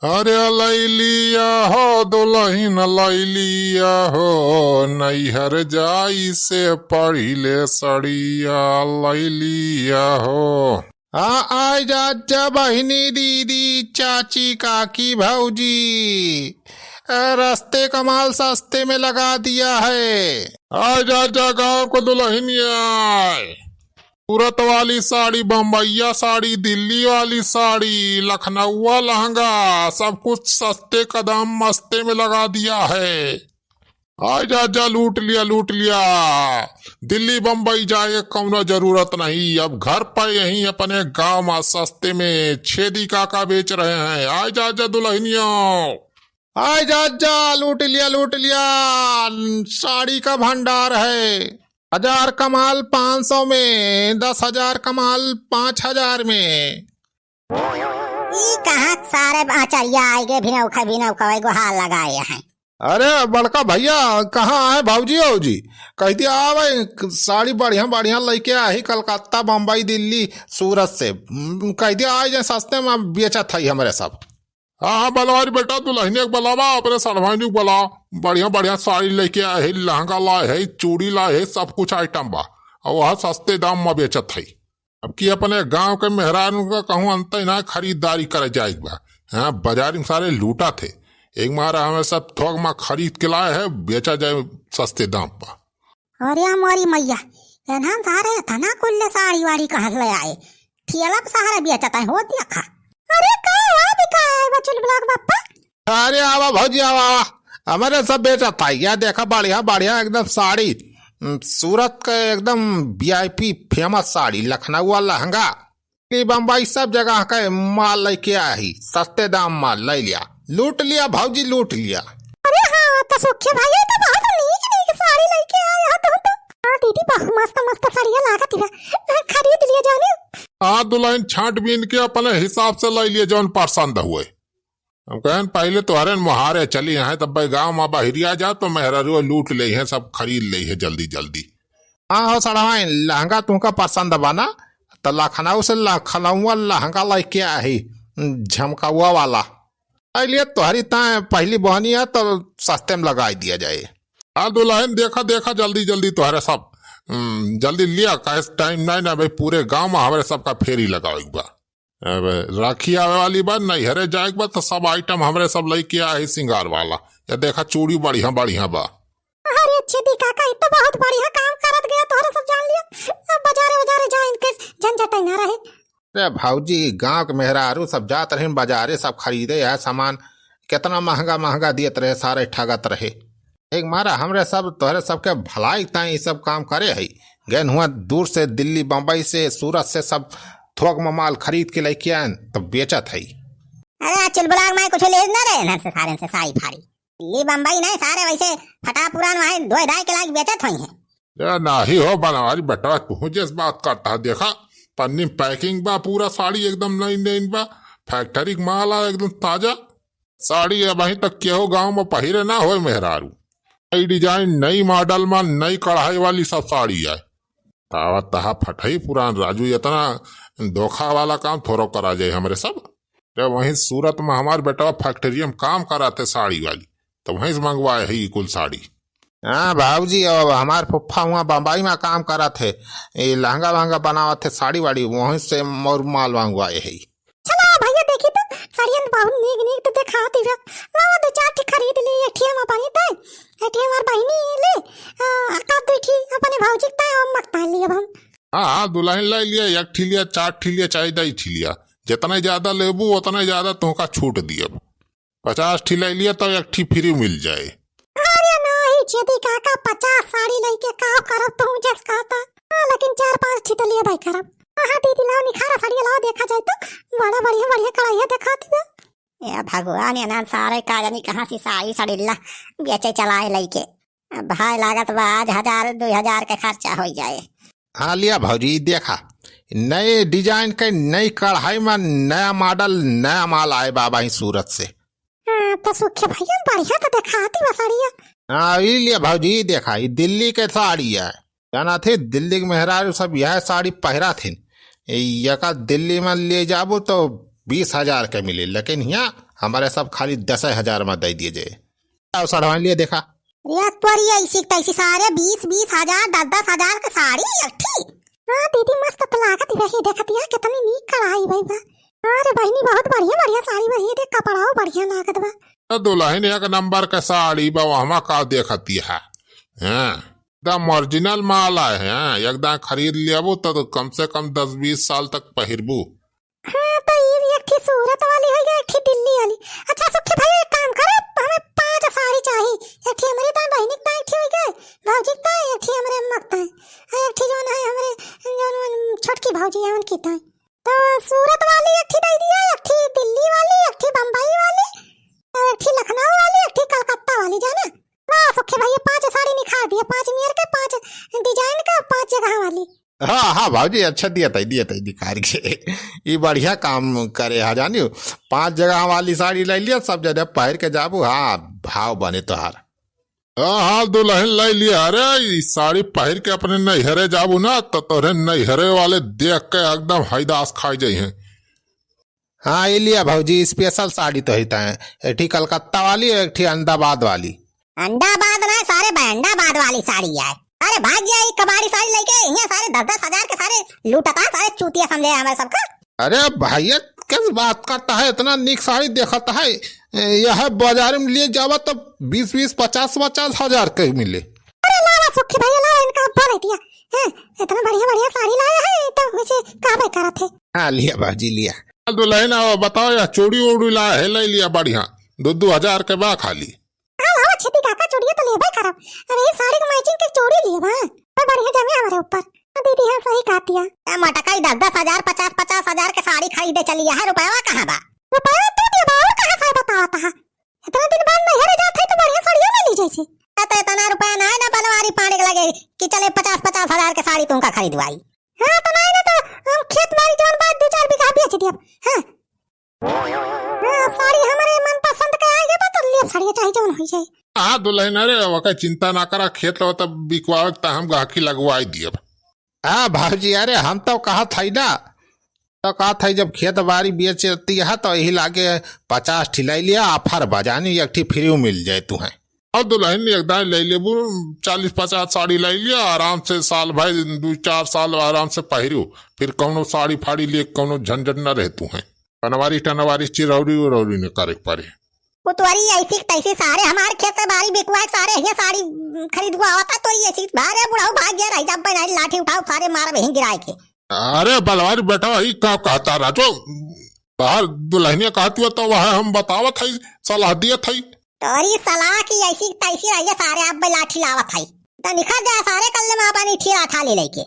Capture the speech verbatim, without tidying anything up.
अरे लैलिया हो दुलहिन लैलिया हो, नैहर जाई से पहिले सड़िया लैलिया हो। हाँ, आइ जा, जा बहिनी, दीदी, चाची, काकी, भौजी, ए, रस्ते का माल सस्ते में लगा दिया है। आइ जा, जा गाँव को दुलहिनिया, सूरत वाली साड़ी, बम्बैया साड़ी, दिल्ली वाली साड़ी, लखनऊआ लहंगा, सब कुछ सस्ते का दाम मस्ते में लगा दिया है। आइ जा, जा लूट लिया, लूट लिया। दिल्ली बम्बई जाए कौनो जरूरत नहीं, अब घर पे यहीं अपने गाँव में सस्ते में छेदी काका बेच रहे हैं। आइ जा, जा दुलहिनिया। आइ जा, जा लूट लिया, लूट लिया। साड़ी का भंडार है। हजार का माल पाँच सौ में, दस हजार का माल पाँच हजार में। ई कहाँ सारे आचरिया आइ गए, भिनौखा, भिनौखा, एगो हाल लगाए हैं। अरे बड़का भैया, कहाँ आए भौजी औजी? कहि दिया, आवे, साड़ी बढ़िया बढ़िया लइके आही, कलकत्ता, बम्बई, दिल्ली, सूरत से। हम्म, कहि दिया, आइ जाए, सस्ते में बेचत है हमरे सब। हाँ, हाँ, बलवारी बेटा, दुलहिनिया के बलावा, अपने सड़वाइनी के बलावा। बढ़िया बढ़िया साड़ी लइके आए है, लहंगा लाए है, चूड़ी लाए है, सब कुछ item बा। और वह सस्ते दाम में बेचत है। अब की अपने गाँव के मेहरारू का कहूँ अंत ही ना, खरीदारी करे जाए के बा। हाँ, बाजारी में सारे लूटा थे, एक मारा हमें सब थोक में खरीद के लाए है, बेचा जाए सस्ते दाम पर। अरे हमारी मैया, एनहन सारे इतना कुल्ले साड़ी वाड़ी कहाँ ले आए? ठेला पे सहारा बेचत है, हो देखा। अरे का हुआ, बिका है बचुल ब्लॉक बप्पा? अरे आवा भौजी, आवा, आवा। हमारे सब बेचत है, या देखा बढ़िया बढ़िया एकदम साड़ी, उम, सूरत के एकदम VIP famous साड़ी, लखनऊ लहंगा, दिल्ली बम्बई सब जगह के माल लइके आही, सस्ते दाम माल ले लिया, लूट लिया भौजी, लूट लिया। अरे हाँ, तो सुखे भाई, ये तो बहुत नीक नीक साड़ी लइके आए हो तुम तो। हाँ दीदी, बहुत मस्त मस्त साड़ियाँ लागत बा, खरीद लिया जाने। हाँ दुलहिन, छांट बीन के अपने हिसाब से ले लिए जौन पसंद हुए। हम कहन पहिले तोहरे न मोहारे चली हैं, तब भाई गाँव में बहिरिया जा तो मेहररुआ लूट ले हैं, सब खरीद ले हैं जल्दी जल्दी। हाँ हो सड़वाइन, लहंगा तुमका पसंद बा ना, तो लखनऊ से लखनऊआ लहंगा लइके आही, झमकौआ वाला। अइलिए तोहरी ताए पहली बहनी है तो सस्ते में लगाई दिया जाए। हाँ दुलहिन, देखा देखा जल्दी जल्दी तोहरे सब, हम्म, जल्दी लिया, काहे टाइम नहीं ना भाई, पूरे गाँव में हमरे सबका फेरी लगावे के बा। अब राखी आवे वाली बा, नैहरे जाए के बा, तो सब item हमरे सब लइके आए हैं सिंगार वाला। या देखा चूड़ी बढ़िया बढ़िया बा। अरे छेदी काका, ई तो बहुत बढ़िया काम करत गया, तोहरे सब जान लिया। अब बाजारे बाजारे जाए इनके झंझट ही ना रहे। अरे भौजी, गाँव के मेहरारू सब जात रहिन बाजारे, सब खरीदे यह सामान, कितना महंगा महंगा दियत रहे, सारे ठगत रहे। एक मारा हमरे सब तोहरे सबके भलाई ताई ई सब काम करे है। गैन हुआ दूर से दिल्ली, बम्बई से, सूरत से सब थोक में माल खरीद के लइके आएन, तब बेचत है। अरे चुलबुलाग माई कुछ ले ना रहे ना से सारे से साड़ी फाड़ी। दिल्ली बम्बई नहीं सारे वैसे फटा पुरान वहाँ धोए धाए के लायक बेचत होई है। ए, नाही हो बनवारी बेटा, तू जस बात करता है, देखा पन्नी में packing बा, पूरा साड़ी एकदम नई नई बा, factory के माल आ एकदम ताजा। साड़ी अबहीं तक केहू गाँव में पहिरे ना होए मेहरारू। नई design, नई model में, नई कढ़ाई वाली सब साड़ी है। तावा तहा फटही पुरान राजू, इतना धोखा वाला काम थोड़ो करा जाए हमरे सब। जब वहीं सूरत में हमार बेटवा factory में काम करा थे साड़ी वाली, तो वहीं से मंगवाए है ई कुल साड़ी। हाँ बाबूजी, अब हमार फुफ्फा हुआ बम्बई में काम करत है, ये लहंगा वहंगा बनावत है साड़ी वाड़ी, वहीं से मोर माल मंगवाए है। चला भैया, देखी तो साड़ियन बहुत नीक नीक तो देखात ही बा। लावा दो चार ठी खरीद ली, एक ठी हम अपनी ताई, एक ठी हमार बहिनी ले, आ, एक आध दो ठी अपने भौजी के ताई, हम मत ताई लिए अब हम। हाँ हाँ, दुलहिन ले लिया, एक ठी लिया, चार ठी लिया, चाहे दई ठी लिया, जितना ज्यादा लेबू उतना ज्यादा तोहका छूट दियब। पचास ठी ले लिया तब एक ठी free मिल जाए। अरे नाही छेदी काका, पचास साड़ी लइके का करब तू जस कहता। हाँ, लेकिन चार पाँच ठी तो लेबे करब। हाँ हाँ दीदी, लाओ निखारा साड़ी लाओ, देखा जाए तो बड़ा बढ़िया बढ़िया कढ़ाइया देखाती बा। ए भगवान, ये ना सारे का जानी कहाँ से साड़ी सड़िल्ला बेचे चलाए लइके। अब भाई लागत बा आज हजार दुई हजार के खर्चा हो जाए। हाँ लिया भौजी, देखा नए design के नई कढ़ाई में नया model, नया माल आए बा अबहीं सूरत से। हाँ, तो सुखे भैया बढ़िया तो देखाती बा साड़िया। हाँ, ई लिया भौजी, ई देखा, ई दिल्ली के साड़ी है। जाना थे, दिल्ली के मेहरारू सब यह साड़ी पहिरा थे। यका दिल्ली में ले जाबो तो बीस हजार के मिले, लेकिन यहाँ हमरे सब खाली दसे हजार मा दइ दिए जे। आओ सड़वाइन लिए देखा। अरे तोरी ऐसी तैसी सारे बीस बीस हजार, दस दस हजार के साड़ी एक ठी। हाँ दीदी, मस्त तो लागत ही बा, देखत ही कितनी नीक कढ़ाई भई बा। अरे बहिनी, बहुत बढ़िया बढ़िया साड़ी बा, ये देख कपड़ाओ बढ़िया लागत बा। तो दुलहिन एक नंबर के साड़ी बा, वहमा का देखत ही है। हाँ, एकदम ओरिजिनल माल आए हैं, एकदम खरीद लेबू तो कम से कम दस बीस साल तक पहिरबू। हाँ, तो ई एक ठी सूरत वाली होइ गई, एक ठी दिल्ली वाली। अच्छा सुखी भइया, एक काम करे, हमें पाँच साड़ी चाही। एक ठी हमरे ताईं बहिनी के ताईं एक ठी होइ गई, भौजी के ताईं, एक ठी हमरे अम्मा के ताईं, आ एक ठी जौन है हमरे, जौन, जौन छोटकी भौजी है उनकी ताईं। तो सूरत वाली एक ठी दइ दिया, एक ठी दिल्ली वाली, एक ठी बम्बई वाली, और एक ठी लखनऊ वाली, एक ठी कलकत्ता वाली, जाना। वाह सुखी भइया, पाँच साड़ी निखार दिया, पाँच मेर के, पाँच design का, पाँच जगह वाली। हाँ, हाँ, भौजी, अच्छा दिया तई, दिया तई निखार के। ई बढ़िया काम करे हा, जानियो। पाँच जगह वाली साड़ी लइ लिया, सब जने पहिर के जाबू, हाँ, भाव बने तोहार। हाँ, हाँ, दुलहिन लइ लिया। अरे, ई साड़ी पहिर के अपने नैहरे जाबू ना, तो तोहरे नैहरे वाले देख के एकदम हैदास खाइ जइहें। हाँ, ई लिया भौजी, special साड़ी तोहरी ताईं। एक ठी कलकत्ता वाली और एक ठी अहमदाबाद वाली। अहमदाबाद ना सारे, बंडाबाद वाली साड़ी आए। अरे भाग गया, ई कबाड़ी साड़ी लइके, यहाँ सारे दस दस हजार के सारे लूटता, सारे चूतिया समझे हमारे सबका। अरे भइया, कैसे बात करता है, इतना नीक साड़ी देखता है, ए, यह बाजार में लिए जावा तो बीस बीस, पचास पचास हजार के मिले। अरे लावा सुखी भइया, लावा, इनका अब बोल दिया। हैं, इतना बढ़िया बढ़िया साड़ी लाया है, तो मुझे कहबे करत है। हाँ, लिया बाजी, लिया। दुलहिन, आओ, बताओ, यह चूड़ी उड़ी ला है, लइ लिया बढ़िया, दो दो हजार के बा खाली। हाँ, लावा, छिपी काका, चूड़िया तो लेबे करब। अरे, ये साड़ी के matching के चूड़ी लिए बा, तो बढ़िया जमे हमारे ऊपर। हाँ, दीदी, हाँ, सही कहती है। ए, मटकाई दस दस हजार, पचास पचास हजार के साड़ी खरीदे चली है, रुपया कहाँ बा? रुपया तू दिया बा, और कहाँ से बतावत है? इतना दिन बाद नैहरे जात है तो बढ़िया साड़िया ले ली जैसे। ए, तो इतना रुपया ना है ना बनवारी पाने के लगे कि चले पचास पचास हजार के साड़ी तुमका खरीदवाई। हाँ, तो नहीं ना तो हम खेत बाड़ी जौन बा दो चार बीघा बेच दियब। हाँ। हाँ, साड़ी हमरे मनपसंद के आइगे बा, तो लेब साड़िया चाहे जौन होइ जाए। हाँ दुलहिन, अरे ओके चिंता ना करा, खेत लो तब बिकवावे त हम गाहकी लगवाई दियब। हाँ भौजी, अरे हम तो कहत हई ना, तो कहत हई जब खेत बाड़ी बेचती है तो यही लागे पचास ठी लइ लिया, offer बा जानी, एक ठी free मिल जाए तुहें। और दुलहिन एक दाईं लइ लेबू, चालीस पचास साड़ी लइ लिया, आराम से साल भर, दो चार साल आराम से पहिरू, फिर कौनो साड़ी फाड़ी लिए कौनो झंझट न रहे तुहें। बनवारी टनवारी चिरौरी उरौरी न करे के पड़े। पुतवारी ऐसी तैसी सारे हमार खेत बाड़ी बिकवाए, सारे ये साड़ी खरीद को आवता तो ये ऐसी बारे बुढ़ाऊ भाग गया रह जा, बनाई लाठी उठाओ सारे मार वहीं गिराए के। अरे बलवारी बेटा, ई का कहता राजो? बाहर दुलहिनिया कहती हो तो वह हम बतावत हई, सलाह दियत हई। तोरी सलाह की ऐसी तैसी रहिए, सारे आप लाठी लावत हई। तो निकल जा सारे, कल्ले माँ पानी ठीरा ठाली लेके।